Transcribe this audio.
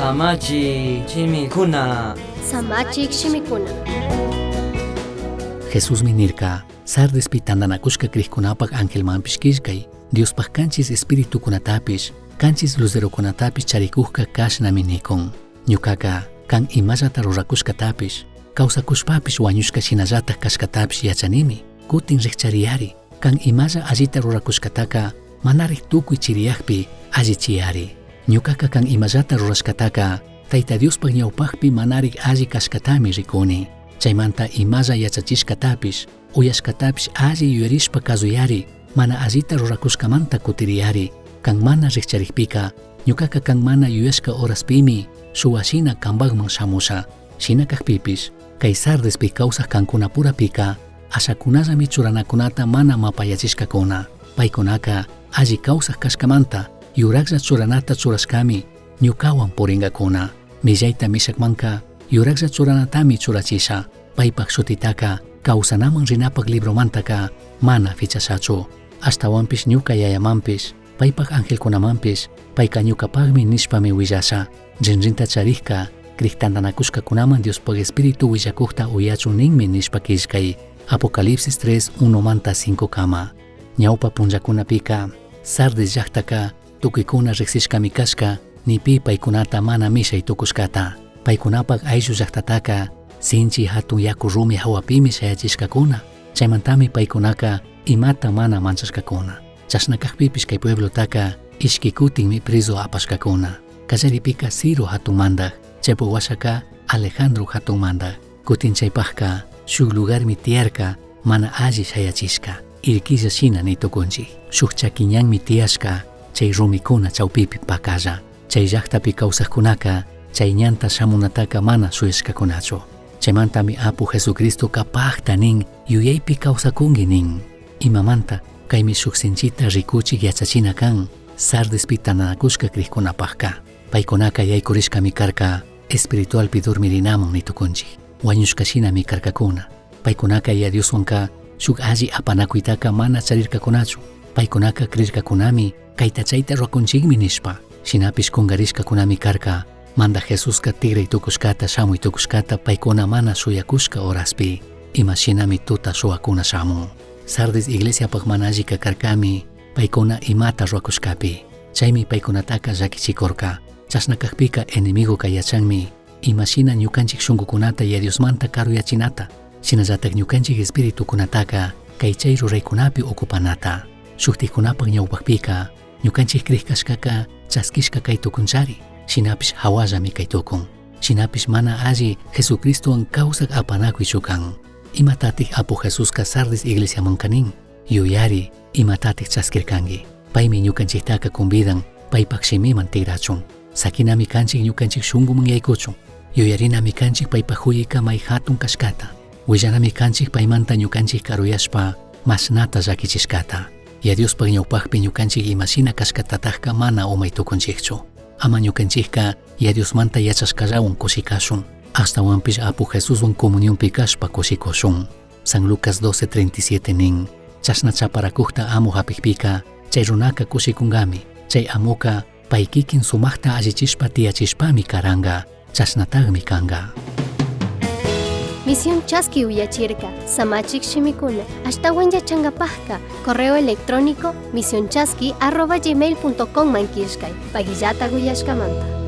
Samachik shimikuna. Samachik shimikuna. Jesusmi nirca, Sardispi tandanacushca crijcunapaj angelmanpish quillcai, Diospaj canchis espiritucunatapish, canchis lucerocunatapish charicujca cashnami nicun. Ñucaca, can imallata ruracushcatapish, causacushpapish huañushca shinallataj cashcatapish yachanimi. Cutin rijchariyari, can imalla allita ruracushcataca manarij tucui chiriyajpi allichiyari. Ñucaca can imallata rurashcataca Taita Diospaj ñaupajpi manarij alli cashcatami ricuni. Chaimanta imalla yachachishcatapish, uyashcatapish alli yuyarishpa cazuyari, mana allita ruracushcamanta cutiriyari. Can mana rijcharijpica, ñucaca can mana yuyashca horaspimi shuhua shina cambajman shamusha. Shina cajpipish, cai Sardispi causaj cancunapurapica, ashacunallami churanacunata mana mapayachishcacuna. Paicunaca alli causaj cashcamanta, yurajlla churanata churashcami ñucahuan puringacuna. Millaita mishacmanca, yurajlla churanatami churachisha. Paipaj shutitaca, causanaman rinapaj libromantaca mana fichashachu. Ashtahuanpish ñuca Yayamanpish, paipaj angelcunamanpish, paica ñucapajmi nishpami huillasha. Rinrinta charijca, crij tandanacushcacunaman Diospaj Espíritu huillacujta uyachun ninmi nishpa quillcai. Apocalipsis 3, 1 manta 5 cama. Ñaupa punllacunapica, Sardis llajtaca tucuicuna rijsishcami cashca, ni pi paicunata mana mishai tucushcata. Paicunapaj ayllu llajtataca, sinchi jatun yacu rumi jahuapimi shayachishcacuna. Chaimantami paicunaca imata mana manchashcacuna. Chashna cajpipish cai pueblotaca ishqui cutinmi prezu apashcacuna. Callaripika Ciro jatun mandaj, chaypaj huashaca Alejandro jatun mandaj. Cutin chaipajca shuj lugarmi tiyarca mana alli shayachishca, irquilla shina ni tucunchij. Shuj chaqui ñanmi tiyashca chay rumicuna chaupipi pacalla. Chay llajtapi causajcunaca chay ñanta shamunataca mana shuyashcacunachu. Chaimantami Apu Jesucristoca pajta nin, yuyaipi causacungui nin. Imamanta caimi shuj sinchita ricuchij yachachina can, Sardispi tandanacushca crijcunapajca. Paicunaca yaicurishcami carca, espiritualpi dormirinaman ni tucunchij. Huañushca shinami carcacuna. Paicunaca Yaya Dioshuanca shuj alli apanacuitaca mana charircacunachu. Paicunaca crircacunami, caita chaita ruracunchijmi nishpa. Shinapish cungarishcacunami carca, Mandaj Jesusca tigrai tucushcata shamui tucushcata paicuna mana shuyacushca horaspi, ima shinami tuta shuhuacuna shamun. Sardis iglesiapaj mana allica carcami, paicuna imata ruracushcapi. Chaimi paicunataca llaquichicurca. Chashna cajpica enemigoca yachanmi, ima shina ñucanchij shungucunata Yaya Diosmanta caruyachinata, shinallataj ñucanchij espiritucunataca cai chai ruraicunapi ocupanata. Shujtajcunapaj ñaupajpica ñucanchij crij cashcaca chasquishca cai tucunchari, shinapish jahuallami cai tucun. Shinapish mana alli Jesucristohuan causaj apanacuichu can. Imatataj Apu Jesusca Sardis iglesiamanca nin? Yuyari, imatataj chasquircangui? Paimi ñucanchijtaca convidan paipaj shimiman tigrachun. Saquinami canchij ñucanchij shunguman yaicuchun. Yuyarinami canchij paipaj juyaica mai jatun cashcata. Huillanami canchij paimanta ñucanchij caruyashpa mashnata llaquichishcata. Yaya Diospaj ñaupajpi ñucanchij ima shina cashcatatajca mana umai tucunchijchu. Ama ñucanchijca Yaya Diosmanta yachashcallahuan cushicashun. Ashtahuanpish Apu Jesushuan comunionpi cashpa cushicushun. San Lucas 12:37 nin, Chashna chaparacujta amo japijpica, chai runaca cushicungami. Chai amoca pai quiquin sumajta allichishpa tiyachishpami caranga, chashnatajmi canga. Misión Chaski uyachirca, Samachik shimikuna, ashtahuan yachangapajka, correo electrónico misionchaski@gmail.com man killkay, pagillata uyashkamanta.